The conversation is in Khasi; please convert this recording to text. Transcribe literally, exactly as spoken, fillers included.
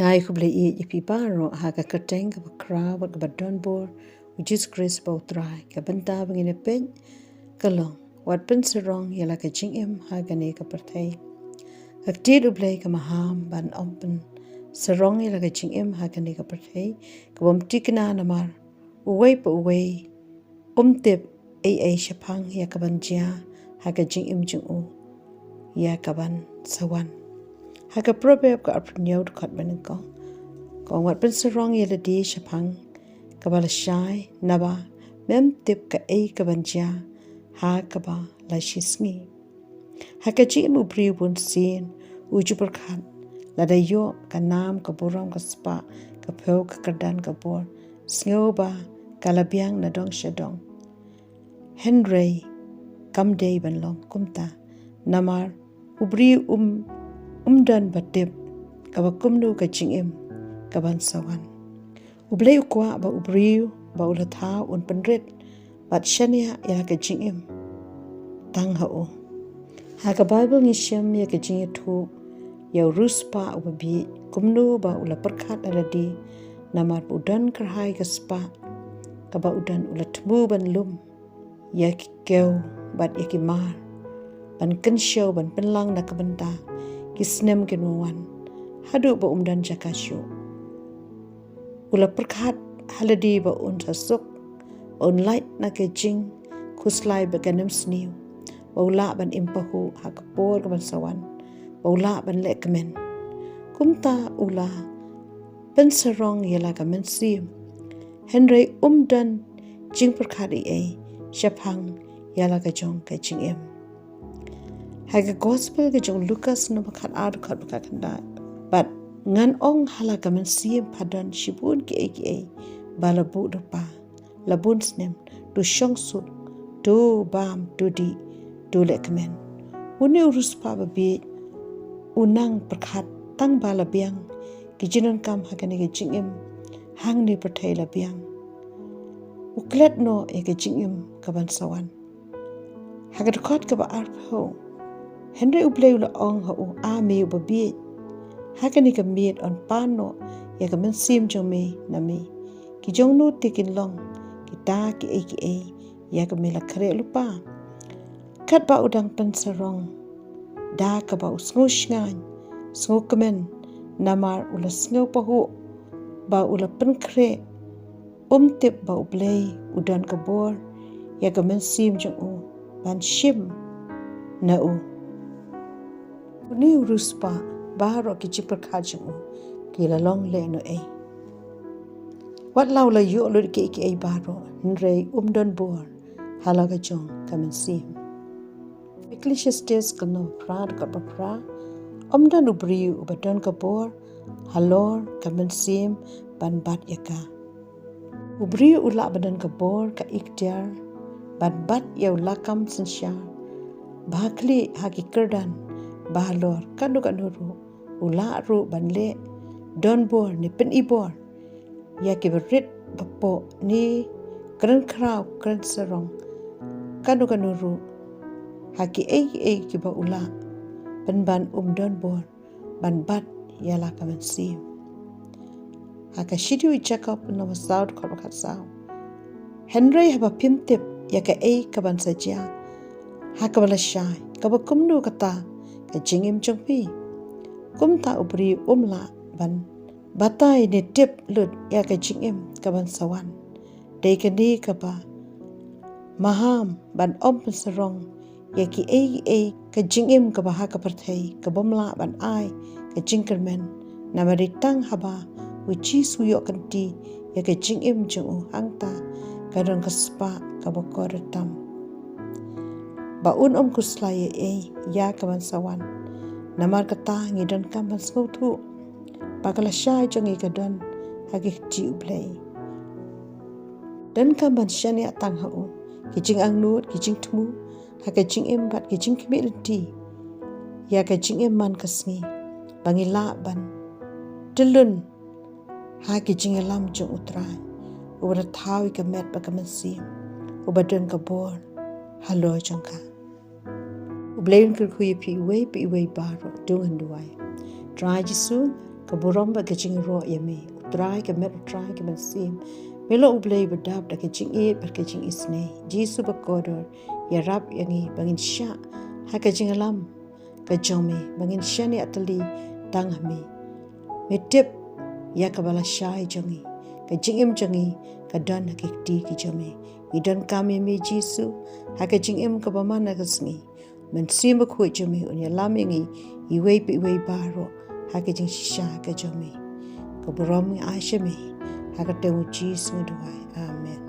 Ai khublei ïa phi baroh ha ka kyrteng kaba khraw bad kaba don bor u Jisu Khrist ba u Trai. Ka bynta ba ngin ïa peit ka long: wat pynsarong ïa la ka jingim ha kane ka pyrthei. Ka ktien U Blei ka maham ban ym pynsarong ïa la ka jingim ha kane ka pyrthei ka bym thikna, namar uwei pa uwei um tip ei ei shaphang ïa kaban jia ha ka jingim jong u ïa kaban sa wan. Ha ka Proverb ka arphew hynñiew dkhot ba nyngkong ka ong: wat pynsarong ïa lade shaphang kaba lashai, naba mem tip kaei kaban jia ha kaba la shi sngi. Ha ka jingim u briew bunsien u ju pyrkhat lada ïoh ka nam, ka burom, ka spah, ka phew, ka kyrdan, ka bor, sngew ba ka la biang na dong sha dong. Hynrei kam dei ban long kumta, namar u briew um um don ba tip kaba kumno ka jingim kaban sa wan. U Blei u kwah ba u briew ba u la thaw un pynrit bad shaniah ïa la ka jingim tang ha u. Ha ka Baibl ngi shem ïa ka jingïathuh ïa u riewspah uba bieit, kumno ba u la pyrkhat ïa lade, namar ba u don kyrhai ka spah kaba u don, u la thmu ban lum ïa ki kew bad ïa ki mar, ban kynshew, ban pynlang na ka bynta ki snem kin wan wan, haduh ba um don jaka shuh. U la pyrkhat ha lade ba un sa suk, ba un lait na ka jingkhuslai bad ka nemsniew, ba u lah ban im pahuh ha ka por kaban sa wan, ba u lah ban leh kmen. Kumta u la pynsarong ïa la ka mynsiem, hynrei um don jingpyrkhat ei ei shaphang ïa la ka jong ka jingim. Ha ka Gospel ka jong u Lukas, lynnong ba khatar, dkhot ba khatkhyndai: bad ngan ong ha la ka mynsiem, pha don shibun kiei kiei ba la buh da u kpa la bun snem: to shong suk, to bam, to dih, to leh kmen. Une u riewspah ba bieit u nang pyrkhat tang ba la biang ki jingdonkam ha kane ka jingim, hangne pyrthei la biang. U klet noh ïa ka jingim kaban sa wan. Ha ka dkhot kaba arphew: hynrei U Blei u la ong ha u: A me uba bieit, ha kane ka miet yn pan noh ïa ka mynsiem jong me na me. Ki jong no te kin long kita kiei kiei ïa ka me la khreh lypa? Katba u dang pynsarong, da kaba u sngew shngaiñ, sngew kmen, namar u la sngew pahuh ba u la pynkhreh, um tip ba U Blei u don ka bor ïa ka mynsiem jong u ban shim na u. Une u riewspah, baroh ki jingpyrkhat jong u ki la long lehnohei. Wat la u la ïoh lut kiei kiei baroh, hynrei um don bor ha la ka jong ka mynsiem. Ecclesiastes ka lynnong ba phra, dkhot ba phra: ym don u briew uba don ka bor halor ka mynsiem ban bat ïa ka. U briew u lah ban don ka bor, ka iktiar ban bat ïa u lakam synshar, ba khlieh ha ki kyrdan ba halor, katno katno ruh u lah ruh ban leh, don bor ne pyni bor ïa kiba rit ba poh ne kren khraw kren sarong, katno katno ruh ha kiei kiei kiba u lah, pynban um don bor ban bat ïa la ka mynsiem. Ha ka shithi u Jakob, lynnong ba saw, dkhot ba khatsaw: hynrei haba phim tip ïa kaei kaban sa jia ha kaba lashai, kaba kumno kata ka jingim jong phi? Kumta u briew um lah ban batai ne tip lut ïa ka jingim kaban sa wan. Dei kane kaba maham ban ym pynsarong ïa kiei kiei, ka jingim kaba ha ka pyrthei ka bym lah ban ai ka jingkyrmen, namar dei tang haba u Jisu u ïoh kynti ïa ka jingim jong u, hangta ka don ka spah kaba kordor tam, ba un ym khuslai ei ei ïa kaban sa wan. Namar kata ngi donkam ban sngewthuh ba ka lashai jong ngi ka don ha ki kti U Blei. Donkam ban shaniah tang ha u, ki jingangnud, ki jingthmu ha ka jingim bad ki jingkhmih lynti ïa ka jingim man ka sngi, ba ngi lah ban tylun ha ki jingïalam jong U Trai, uba da thaw ïa ka met bad ka mynsiem, uba don ka bor halor jong ka. U Blei un kyrkhu ïa phi iwei pa iwei baroh. To ngin duwai. Trai Jisu, ka burom bad ka jingïaroh ïa me. U Trai, ka met U Trai ka mynsiem, me long U Blei ba dap da ka jingïeit bad ka jingisynei. Jisu ba kordor, ïarap ïa ngi ba ngin shah ha ka jingïalam ka jong me, ba ngin shaniah tylli tang ha me. Me tip ïa kaba lashai jong ngi, ka jingim jong ngi ka don ha ki kti ki jong me. Ngi donkam ïa me Jisu ha ka jingim kaba man ha ka sngi. Mynsiem Bakhuid jong me un ïalam ïa ngi iwei pa iwei baroh ha ka jingshisha ka jong me. Ka burom ngi ai sha me, ha ka kyrteng U Jisu ngi duwai. Amen.